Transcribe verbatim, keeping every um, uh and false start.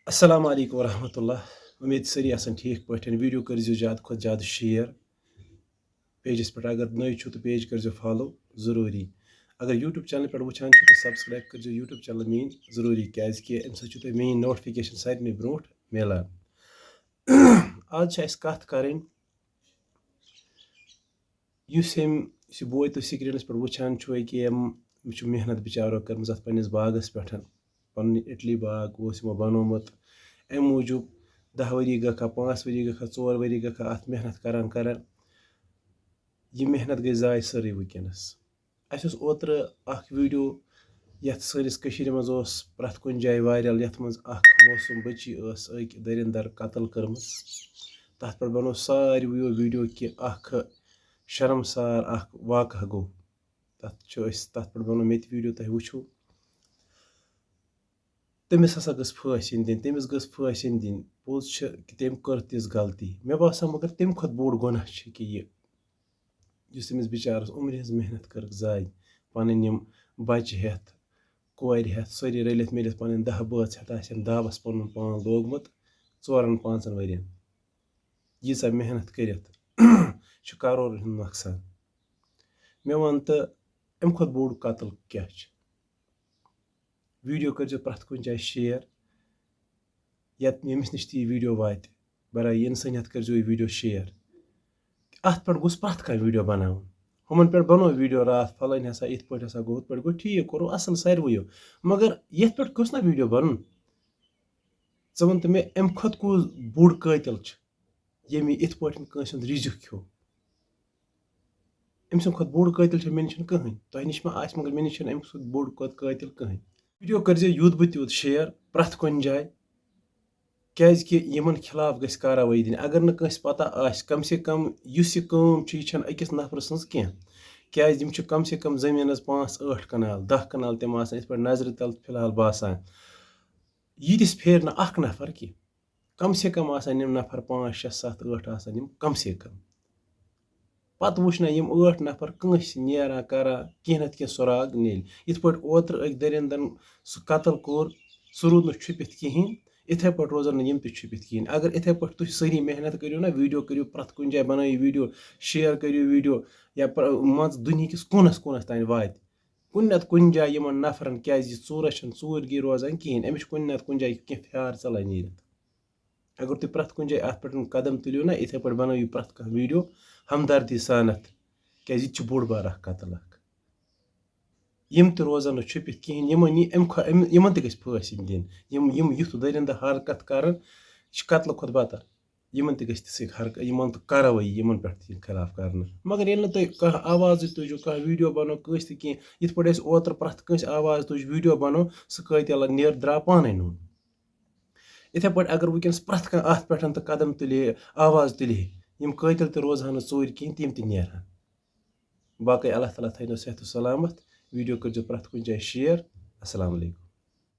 السلام علیکم ورحمۃ اللہ۔ امید سٲری آسن ٹھیٖک پٲٹھۍ۔ ویٖڈیو کٔرزیو زیادٕ کھۄتہٕ زیادٕ شیئر پیجس پٮ۪ٹھ۔ اگر نٔے چھِو تہٕ پیج کٔرزیو فالو ضروٗری۔ اگر یوٗٹیوب چینل پٮ۪ٹھ وٕچھان چھِو تہٕ سبسکرایب کٔرزیو یوٗٹیوب چینل میٲنۍ ضروٗری، کیازِ کہِ اَمہِ سۭتۍ چھُو تۄہہِ میٲنۍ نوٹفکیشن سارنٕے برونٛٹھ میلان۔ آز چھِ اَسہِ کَتھ کَرٕنۍ، یُس أمۍ، یُس یہِ بوے تُہۍ سکرینس پٮ۪ٹھ وٕچھان چھِو، أکیاہ أمۍ چھُ محنت بِچارو کٔرمٕژ اَتھ پننِس باغس پٮ۪ٹھ۔ پنُن اِٹلی باغ اوس یِمو بنومُت۔ اَمہِ موٗجوٗب دَہ ؤری گٔکھا، پانٛژھ ؤری گٔکھا، ژور ؤری گٔکھا اَتھ محنت کران کران۔ یہِ محنت گٔے ضایع سٲرٕے وٕنکیٚنَس۔ اَسہِ اوس اوترٕ اَکھ ویٖڈیو، یَتھ سٲنِس کٔشیٖرِ منٛز اوس پرٛٮ۪تھ کُنہِ جایہِ وایرَل، یَتھ منٛز اَکھ موسوٗم بٔچی ٲس أکۍ دٔرِندَر قتل کٔرمٕژ۔ تَتھ پٮ۪ٹھ بَنوو ساروِیو ویٖڈیو کہِ اَکھ شرمسار اَکھ واقعہ گوٚو۔ تَتھ چھُ أسۍ، تَتھ پٮ۪ٹھ بَنوو مےٚ تہِ ویٖڈیو، تۄہہِ وٕچھِو۔ تٔمِس ہسا گٔژھ پھٲسۍ یِنۍ دِنۍ، تٔمِس گٔژھ پھٲسۍ یِنۍ دِنۍ۔ پوٚز چھُ کہِ تٔمۍ کٔر تِژھ غلطی۔ مےٚ باسان، مگر تَمہِ کھۄتہٕ بوٚڑ گۄناہ چھُ کہِ یہِ، یُس تٔمِس بِچارَس عُمرِ ہٕنٛز محنت کٔرٕکھ ضایع، پَنٕنۍ یِم بَچہِ ہٮ۪تھ، کورِ ہٮ۪تھ، سٲری رٔلِتھ میٖلِتھ پَنٕنۍ دَہ بٲژ ہٮ۪تھ آسن دَبَس پَنُن پان لوگمُت ژورَن پانٛژَن ؤرِین۔ ییٖژاہ محنت کٔرِتھ چھُ کَرورَن ہُنٛد نۄقصان۔ مےٚ وَن تہٕ، اَمہِ کھۄتہٕ بوٚڑ قتل کیٛاہ چھُ؟ ویٖڈیو کٔرۍزیو پرٛٮ۪تھ کُنہِ جایہِ شیئر، یَتھ، ییٚمِس نِش تہِ یہِ ویٖڈیو واتہِ، برایہِ اِنسٲنیت کٔرۍزیو یہِ ویٖڈیو شیئر۔ اَتھ پٮ۪ٹھ گوٚژھ پرٛٮ۪تھ کانٛہہ ویٖڈیو بَناوُن۔ ہُمَن پٮ۪ٹھ بَنوو ویٖڈیو راتھ، فَلٲنۍ ہسا یِتھ پٲٹھۍ ہسا گوٚو، ہُتھ پٲٹھۍ گوٚو، ٹھیٖک کوٚروٕ، اَصٕل ساروٕیو۔ مگر یَتھ پٮ۪ٹھ گوٚژھ نہ ویٖڈیو بَنُن۔ ژٕ وَن تہٕ مےٚ، اَمہِ کھۄتہٕ کُس بوٚڑ قٲتِل چھُ، ییٚمۍ یہِ یِتھ پٲٹھۍ کٲنٛسہِ ہُنٛد رِزق کھیوٚو؟ أمۍ سٕنٛدِ کھۄتہٕ بوٚڑ قٲتِل چھُ مےٚ نِش چھُنہٕ کٕہٕنۍ۔ تۄہہِ نِش ما آسہِ، مگر مےٚ نِش چھُنہٕ أمۍ سُنٛد بوٚڑ قٲ-، قٲتِل کٕہٕنۍ۔ ویٖڈیو کٔرۍزیو یوٗت بہٕ تیوٗت شیئر پرٛٮ۪تھ کُنہِ جایہِ، کیٛازِ کہِ یِمَن خلاف گژھِ کاروٲیی دِنۍ۔ اگر نہٕ کٲنٛسہِ پَتہ آسہِ، کم سے کم یُس یہِ کٲم چھِ، یہِ چھَنہٕ أکِس نفرٕ سٕنٛز کینٛہہ، کیٛازِ یِم چھِ کم سے کم زٔمیٖنَس پانٛژھ ٲٹھ کنال، دَہ کنال تِم آسان یِتھ پٲٹھۍ نظرِ تَل فی الحال باسان۔ ییٖتِس پھیرِ نہٕ اَکھ نفر کینٛہہ۔ کم سے کم آسن یِم نفر پانٛژھ، شےٚ، ستھ، ٲٹھ آسن یِم کم سے کم۔ پتہٕ وٕچھ نہ یِم ٲٹھ نفر کٲنٛسہِ نیران کران کینٛہہ نتہٕ کینٛہہ سراغ نیلہِ۔ یِتھ پٲٹھۍ اوترٕ أکۍ دٔرِندن سُہ قتل کوٚر، سُہ روٗد نہٕ چھُپِتھ کِہیٖنۍ، یِتھے پٲٹھۍ روزن نہٕ یِم تہِ چھُپِتھ کِہیٖنۍ۔ اگر یِتھے پٲٹھۍ تُہۍ سٲری محنت کٔرِو نہ، ویٖڈیو کٔرِو، پرٛٮ۪تھ کُنہِ جایہِ بنٲیِو ویٖڈیو، شیئر کٔرِو ویٖڈیو، یا پرٛ-، مان ژٕ دُنہِکِس کوٗنس کوٗنس تام واتہِ۔ کُنہِ نتہٕ کُنہِ جایہِ یِمن نفرن، کیٛازِ یہِ ژوٗرس چھنہٕ ژوٗرگی روزان کِہیٖنۍ، أمِس چھُ کُنہِ نتہٕ کُنہِ جایہِ کینٛہہ فیار ژلان نیٖرِتھ۔ اگر تُہۍ پرٛٮ۪تھ کُنہِ جایہِ اَتھ پٮ۪ٹھ قدم تُلِو نہ، یِتھَے پٲٹھۍ بَنٲیِو پرٛٮ۪تھ کانٛہہ ویٖڈیو ہمدردی سانَتھ، کیٛازِ یہِ تہِ چھُ بوٚڑ بار اَکھ قتل اَکھ۔ یِم تہِ روزَن نہٕ چھُپِتھ کِہیٖنۍ، یِمَن یی اَمہِ کھۄ-، اَمہِ، یِمَن تہِ گژھِ پھٲسۍ یِنۍ دِنہٕ۔ یِم، یِم یُتھ دٔرِندٕ حرکت کَرَن، یہِ چھِ قتلہٕ کھۄتہٕ بدتر۔ یِمَن تہِ گژھِ تِژھٕے حرکت، یِمَن تہٕ کاروٲیی یِمَن پٮ۪ٹھ تہِ یِنۍ خلاف کَرنہٕ۔ مگر ییٚلہِ نہٕ تُہۍ کانٛہہ آوازٕے تُجِو، کانٛہہ ویٖڈیو بَنٲو کٲنٛسہِ تہِ کینٛہہ، یِتھ پٲٹھۍ اَسہِ اوترٕ پرٛٮ۪تھ کٲنٛسہِ آواز تُج، ویٖڈیو بَنوو، سُہ قٲتِل نیرٕ درٛاو پانَے نوٚن۔ یِتھے پٲٹھۍ اگر وٕنکیٚنس پرٛٮ۪تھ کانٛہہ اَتھ پٮ۪ٹھ تہٕ قدم تُلہِ ہے، آواز تُلہِ ہے، یِم قٲتِل تہِ روزٕ ہن نہٕ ژوٗرِ کِہیٖنۍ، تِم تہِ نیرٕ ہن۔ باقٕے اللہ تعالیٰ تھٲینو صحت و سلامت۔ ویٖڈیو کٔرۍزیو پرٛٮ۪تھ کُنہِ جایہِ شِیَر۔ السلام علیکم۔